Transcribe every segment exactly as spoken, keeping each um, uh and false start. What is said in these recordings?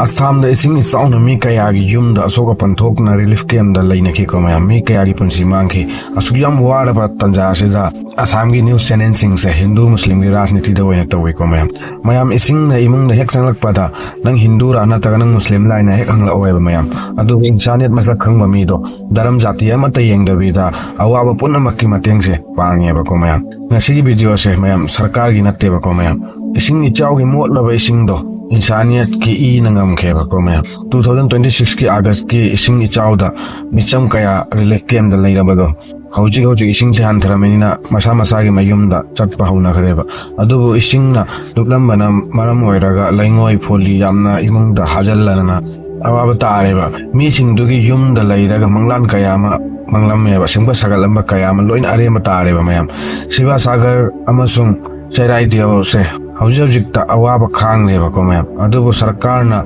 ꯑꯁꯥꯝꯗ ꯏꯁꯤꯡ ꯏꯆꯥꯎꯅ ꯃꯤ ꯀꯌꯥꯒꯤ ꯌꯨꯝꯗ ꯑꯁꯣꯛ ꯑꯄꯟ ꯊꯣꯛꯇꯨꯅ ꯔꯤꯂꯤꯐ ꯀꯦꯝꯗ ꯂꯩꯅꯈꯤꯀꯣ ꯃꯌꯥꯝ꯫ ꯃꯤ ꯀꯌꯥꯒꯤ ꯄꯨꯟꯁꯤ ꯃꯥꯡꯈꯤ꯫ ꯑꯁꯨꯛ ꯌꯥꯝ ꯋꯥꯔꯕ ꯇꯥꯟꯖꯥ ꯑꯁꯤꯗ ꯑꯁꯥꯝꯒꯤ ꯅ꯭ꯌꯨꯁ ꯆꯦꯅꯦꯜꯁꯤꯡꯁꯦ ꯍꯤꯟꯗꯨ ꯃꯨꯁꯂꯤꯝꯒꯤ ꯔꯥꯖꯅꯤꯇꯤꯗ ꯑꯣꯏꯅ ꯇꯧꯏꯀꯣ ꯃꯌꯥꯝ꯫ ꯃꯌꯥꯝ, ꯏꯁꯤꯡꯅ ꯏꯃꯨꯡꯗ ꯍꯦꯛ ꯆꯪꯂꯛꯄꯗ ꯅꯪ ꯍꯤꯟꯗꯨꯔꯥ ꯅꯠꯇ꯭ꯔꯒ ꯅꯪ ꯃꯨꯁꯂꯤꯝꯂꯥ ꯍꯥꯏꯅ ꯍꯦꯛ ꯍꯪꯂꯛꯑꯣꯏꯕ ꯃꯌꯥꯝ꯫ ꯑꯗꯨꯕꯨ ꯏꯟꯁꯥꯅꯤꯌꯠ ꯃꯁꯛ ꯈꯪꯕ ꯃꯤꯗꯣ ꯙꯔꯝ ꯖꯥꯇꯤ ꯑꯃꯠꯇ ꯌꯦꯡꯗꯕꯤꯗ ꯑꯋꯥꯕ ꯄꯨꯝꯅꯃꯛꯀꯤ ꯃꯇꯦꯡꯁꯦ ꯄꯥꯡꯉꯦꯕꯀꯣ ꯃꯌꯥꯝ꯫ ꯉꯁꯤꯒꯤ ꯚꯤꯗꯤꯑꯣꯁꯦ ꯃꯌꯥꯝ ꯁꯔꯀꯥꯔꯒꯤ ꯅꯠꯇꯦꯕꯀꯣ ꯃꯌꯥꯝ꯫ ꯏꯁꯤꯡ ꯏꯆꯥꯎꯒꯤ ꯃꯣꯠꯂꯕ ꯏꯁꯤꯡꯗꯣ ꯏꯟꯁꯥꯅꯤꯌꯠꯀꯤ ꯏꯅ ꯉꯝꯈ꯭ꯔꯦꯕꯀꯣ ꯃꯌꯥꯝ꯫ ꯇꯨ ꯊꯥꯎꯖꯟ ꯇ꯭ꯋꯦꯟꯇꯤ ꯁꯤꯛꯁꯀꯤ ꯑꯥꯒꯁꯀꯤ ꯏꯁꯤꯡ ꯏꯆꯥꯎꯗ ꯃꯤꯆꯝ ꯀꯌꯥ ꯔꯤꯂꯤꯐ ꯀꯦꯝꯗ ꯂꯩꯔꯕꯗꯣ ꯍꯧꯖꯤꯛ ꯍꯧꯖꯤꯛ ꯏꯁꯤꯡꯁꯦ ꯍꯟꯊꯔꯕꯅꯤꯅ ꯃꯁꯥ ꯃꯁꯥꯒꯤ ꯃꯌꯨꯝꯗ ꯆꯠꯄ ꯍꯧꯅꯈ꯭ꯔꯦꯕ꯫ ꯑꯗꯨꯕꯨ ꯏꯁꯤꯡꯅ ꯂꯨꯞꯂꯝꯕꯅ ꯃꯔꯝ ꯑꯣꯏꯔꯒ ꯂꯩꯉꯣꯏ ꯐꯣꯜꯂꯤ ꯌꯥꯝꯅ ꯏꯃꯨꯡꯗ ꯍꯥꯖꯤꯜꯂꯗꯅ ꯑꯋꯥꯕ ꯇꯥꯔꯦꯕ꯫ ꯃꯤꯁꯤꯡꯗꯨꯒꯤ ꯌꯨꯝꯗ ꯂꯩꯔꯒ ꯃꯪꯂꯥꯟ ꯀꯌꯥ ꯑꯃ ꯃꯪꯂꯝꯃꯦꯕ, ꯁꯦꯝꯒꯠ ꯁꯥꯒꯠꯂꯝꯕ ꯀꯌꯥ ꯑꯃ ꯂꯣꯏꯅ ꯑꯔꯦꯝꯕ ꯇꯥꯔꯦꯕ ꯃꯌꯥꯝ꯫ ꯁꯤꯕꯥꯁꯥꯒꯔ ꯑꯃꯁꯨꯡ ꯆꯩꯔꯥꯏꯗꯦꯜꯁꯦ ꯍꯧꯖꯤꯛ ꯍꯧꯖꯤꯛꯇ ꯑꯋꯥꯕ ꯈꯥꯡꯂꯦꯕꯀꯣ ꯃꯌꯥꯝ꯫ ꯑꯗꯨꯕꯨ ꯁꯔꯀꯥꯔꯅ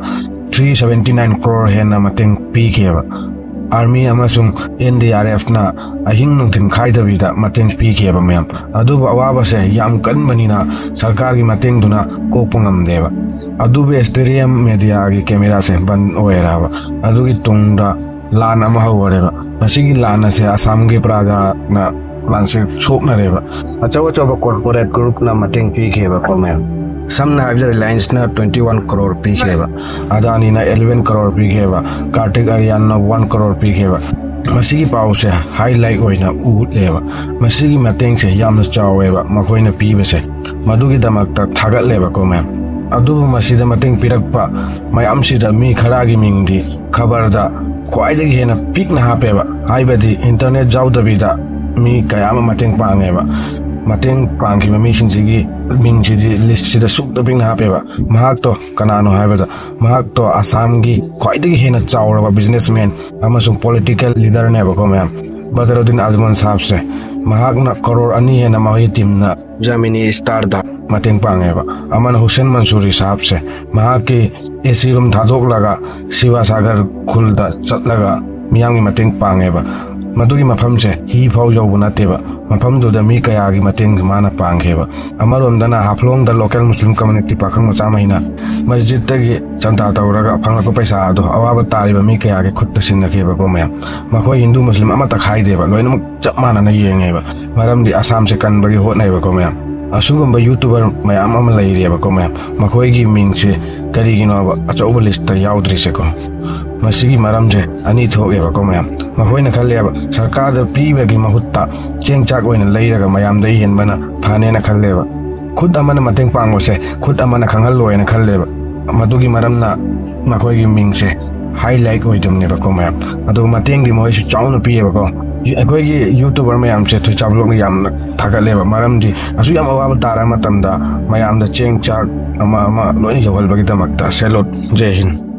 ꯊ꯭ꯔꯤ ꯁꯚꯦꯟꯇꯤ ꯅꯥꯏꯟ ꯀ꯭ꯔꯣꯔ ꯍꯦꯟꯅ ꯃꯇꯦꯡ ꯄꯤꯈꯤꯑꯕ꯫ ꯑꯥꯔꯃꯤ ꯑꯃꯁꯨꯡ ꯑꯦꯟ ꯗꯤ ꯑꯥꯔ ꯑꯦꯐꯅ ꯑꯍꯤꯡ ꯅꯨꯡꯊꯤꯜ ꯈꯥꯏꯗꯕꯤꯗ ꯃꯇꯦꯡ ꯄꯤꯈꯤꯑꯕ ꯃꯌꯥꯝ꯫ ꯑꯗꯨꯕꯨ ꯑꯋꯥꯕꯁꯦ ꯌꯥꯝ ꯀꯟꯕꯅꯤꯅ ꯁꯔꯀꯥꯔꯒꯤ ꯃꯇꯦꯡꯗꯨꯅ ꯀꯣꯛꯄ ꯉꯝꯗꯦꯕ꯫ ꯑꯗꯨꯕꯨ ꯁ꯭ꯇꯦꯔꯤꯌꯝ ꯃꯦꯗꯤꯌꯥꯒꯤ ꯀꯦꯃꯦꯔꯥꯁꯦ ꯕꯟ ꯑꯣꯏꯔꯕ꯫ ꯑꯗꯨꯒꯤ ꯇꯨꯡꯗ ꯂꯥꯟ ꯑꯃ ꯍꯧꯔꯦꯕ꯫ ꯃꯁꯤꯒꯤ ꯂꯥꯟ ꯑꯁꯦ ꯑꯁꯥꯝꯒꯤ ꯄ꯭ꯔꯖꯥꯅ ꯂꯥꯟꯁꯦ ꯁꯣꯛꯅꯔꯦꯕ꯫ ꯑꯆꯧ ꯑꯆꯧꯕ ꯀꯣꯔꯄꯣꯔꯦꯠ ꯒ꯭ꯔꯨꯞꯅ ꯃꯇꯦꯡ ꯄꯤꯈꯤꯕꯀꯣ ꯃꯌꯥꯝ꯫ ꯁꯝꯅ ꯍꯥꯏꯔꯕꯗ ꯔꯤꯂꯥꯌꯟꯁꯅ ꯇ꯭ꯋꯦꯟꯇꯤ ꯋꯥꯟ ꯀ꯭ꯔꯣꯔ ꯄꯤꯈꯤꯑꯕ, ꯑꯗꯥꯅꯤꯅ ꯑꯦꯂꯦꯚꯦꯟ ꯀ꯭ꯔꯣꯔ ꯄꯤꯈꯤꯑꯕ, ꯀꯥꯔꯇꯤꯛ ꯑꯥꯔꯌꯥꯟꯅ ꯋꯥꯟ ꯀ꯭ꯔꯣꯔ ꯄꯤꯈꯤꯑꯕ꯫ ꯃꯁꯤꯒꯤ ꯄꯥꯎꯁꯦ ꯍꯥꯏꯂꯥꯏꯠ ꯑꯣꯏꯅ ꯎꯠꯂꯦꯕ꯫ ꯃꯁꯤꯒꯤ ꯃꯇꯦꯡꯁꯦ ꯌꯥꯝꯅ ꯆꯥꯎꯋꯦꯕ ꯃꯈꯣꯏꯅ ꯄꯤꯕꯁꯦ꯫ ꯃꯗꯨꯒꯤꯗꯃꯛꯇ ꯊꯥꯒꯠꯂꯦꯕꯀꯣ ꯃꯌꯥꯝ꯫ ꯑꯗꯨꯕꯨ ꯃꯁꯤꯗ ꯃꯇꯦꯡ ꯄꯤꯔꯛꯄ ꯃꯌꯥꯝꯁꯤꯗ ꯃꯤ ꯈꯔꯒꯤ ꯃꯤꯡꯗꯤ ꯈꯕꯔꯗ ꯈ꯭ꯋꯥꯏꯗꯒꯤ ꯍꯦꯟꯅ ꯄꯤꯛꯅ ꯍꯥꯞꯄꯦꯕ, ꯍꯥꯏꯕꯗꯤ ꯏꯟꯇꯔꯅꯦꯠ ꯌꯥꯎꯗꯕꯤꯗ ꯃꯤ ꯀꯌꯥ ꯑꯃ ꯃꯇꯦꯡ ꯄꯥꯡꯉꯦꯕ꯫ ꯃꯇꯦꯡ ꯄꯥꯡꯈꯤꯕ ꯃꯤꯁꯤꯡꯁꯤꯒꯤ ꯃꯤꯡꯁꯤꯗꯤ ꯂꯤꯁꯁꯤꯗ ꯁꯨꯛꯇ ꯄꯤꯛꯅ ꯍꯥꯞꯄꯦꯕ꯫ ꯃꯍꯥꯛꯇꯣ ꯀꯅꯥꯅꯣ ꯍꯥꯏꯕꯗ, ꯃꯍꯥꯛꯇꯣ ꯑꯁꯥꯝꯒꯤ ꯈ꯭ꯋꯥꯏꯗꯒꯤ ꯍꯦꯟꯅ ꯆꯥꯎꯔꯕ ꯕꯤꯖꯤꯅꯦꯁꯃꯦꯟ ꯑꯃꯁꯨꯡ ꯄꯣꯂꯤꯇꯤꯀꯦꯜ ꯂꯤꯗꯔꯅꯦꯕꯀꯣ ꯃꯌꯥꯝ꯫ ꯕꯗꯔꯨꯗꯤꯟ ꯑꯖꯃꯟ ꯁꯥꯍꯕꯁꯦ, ꯃꯍꯥꯛꯅ ꯀꯔꯣꯔ ꯑꯅꯤ ꯍꯦꯟꯅ ꯃꯈꯣꯏꯒꯤ ꯇꯤꯝꯅ ꯖꯥꯃꯤꯅꯤ ꯁ꯭ꯇꯥꯔꯗ ꯃꯇꯦꯡ ꯄꯥꯡꯉꯦꯕ꯫ ꯑꯃꯅ ꯍꯨꯁꯦꯟ ꯃꯟꯁꯨꯔꯤ ꯁꯥꯍꯕꯁꯦ, ꯃꯍꯥꯛꯀꯤ ꯑꯦ ꯁꯤ ꯔꯨꯝ ꯊꯥꯗꯣꯛꯂꯒ ꯁꯤꯕꯥꯁꯥꯒꯔ ꯈꯨꯜꯗ ꯆꯠꯂꯒ ꯃꯤꯌꯥꯝꯒꯤ ꯃꯇꯦꯡ ꯄꯥꯡꯉꯦꯕ꯫ ꯃꯗꯨꯒꯤ ꯃꯐꯝꯁꯦ ꯍꯤ ꯐꯥꯎ ꯌꯧꯕ ꯅꯠꯇꯦꯕ꯫ ꯃꯐꯝꯗꯨꯗ ꯃꯤ ꯀꯌꯥꯒꯤ ꯃꯇꯦꯡ ꯃꯥꯅ ꯄꯥꯡꯈꯤꯕ꯫ ꯑꯃꯔꯣꯝꯗꯅ ꯍꯥꯐꯂꯣꯡꯗ local Muslim community ꯄꯥꯈꯪ ꯃꯆꯥ ꯃꯩꯅ ꯃꯁꯖꯤꯗꯇꯒꯤ ꯆꯟꯗꯥ ꯇꯧꯔꯒ ꯐꯪꯂꯛꯄ ꯄꯩꯁꯥ ꯑꯗꯣ ꯑꯋꯥꯕ ꯇꯥꯔꯤꯕ ꯃꯤ ꯀꯌꯥꯒꯤ ꯈꯨꯠꯇ ꯁꯤꯟꯅꯈꯤꯕꯀꯣ ꯃꯌꯥꯝ꯫ ꯃꯈꯣꯏ ꯍꯤꯟꯗꯨ ꯃꯨꯁꯂꯤꯝ ꯑꯃꯠꯇ ꯈꯥꯏꯗꯦꯕ, ꯂꯣꯏꯅꯃꯛ ꯆꯞ ꯃꯥꯟꯅꯅ ꯌꯦꯡꯉꯦꯕ꯫ ꯃꯔꯝꯗꯤ ꯑꯁꯥꯝꯁꯦ ꯀꯟꯕꯒꯤ ꯍꯣꯠꯅꯩꯕꯀꯣ ꯃꯌꯥꯝ꯫ ꯑꯁꯤꯒꯨꯝꯕ YouTuber ꯃꯌꯥꯝ ꯑꯃ ꯂꯩꯔꯦꯕꯀꯣ ꯃꯌꯥꯝ꯫ ꯃꯈꯣꯏꯒꯤ ꯃꯤꯡꯁꯦ ꯀꯔꯤꯒꯤꯅꯣꯕ ꯑꯆꯧꯕ listꯇ ꯌꯥꯎꯗ꯭ꯔꯤꯁꯦꯀꯣ? ꯃꯁꯤꯒꯤ ꯃꯔꯝꯁꯦ ꯑꯅꯤ ꯊꯣꯛꯑꯦꯕꯀꯣ ꯃꯌꯥꯝ꯫ ꯃꯈꯣꯏꯅ ꯈꯜꯂꯦꯕ ꯁꯔꯀꯥꯔꯗ ꯄꯤꯕꯒꯤ ꯃꯍꯨꯠꯇ ꯆꯦꯡ ꯆꯥꯛ ꯑꯣꯏꯅ ꯂꯩꯔꯒ ꯃꯌꯥꯝꯗ ꯌꯦꯟꯕꯅ ꯐꯅꯦꯅ ꯈꯜꯂꯦꯕ꯫ ꯈꯨꯠ ꯑꯃꯅ ꯃꯇꯦꯡ ꯄꯥꯡꯕꯁꯦ ꯈꯨꯠ ꯑꯃꯅ ꯈꯪꯍꯜꯂꯣꯏꯅ ꯈꯜꯂꯦꯕ꯫ ꯃꯗꯨꯒꯤ ꯃꯔꯝꯅ ꯃꯈꯣꯏꯒꯤ ꯃꯤꯡꯁꯦ highlight ꯑꯣꯏꯗꯕꯅꯦꯕꯀꯣ ꯃꯌꯥꯝ꯫ ꯑꯗꯨꯒ ꯃꯇꯦꯡꯗꯤ ꯃꯈꯣꯏꯁꯨ ꯆꯥꯎꯅ ꯄꯤꯌꯦꯕꯀꯣ꯫ ꯑꯩꯈꯣꯏꯒꯤ YouTuber ꯃꯌꯥꯝꯁꯦ ꯊꯣꯏꯆꯥ vlogꯅ ꯌꯥꯝꯅ ꯊꯥꯒꯠꯂꯦꯕ, ꯃꯔꯝꯗꯤ ꯑꯁꯨꯛ ꯌꯥꯝ ꯑꯋꯥꯕ ꯇꯥꯔ ꯃꯇꯝꯗ ꯃꯌꯥꯝꯗ ꯆꯦꯡ ꯆꯥꯛ ꯑꯃ ꯑꯃ ꯂꯣꯏꯅ ꯌꯧꯍꯟꯕꯒꯤꯗꯃꯛꯇ꯫ Salute꯫ ꯖꯦ ꯍꯤꯟ꯫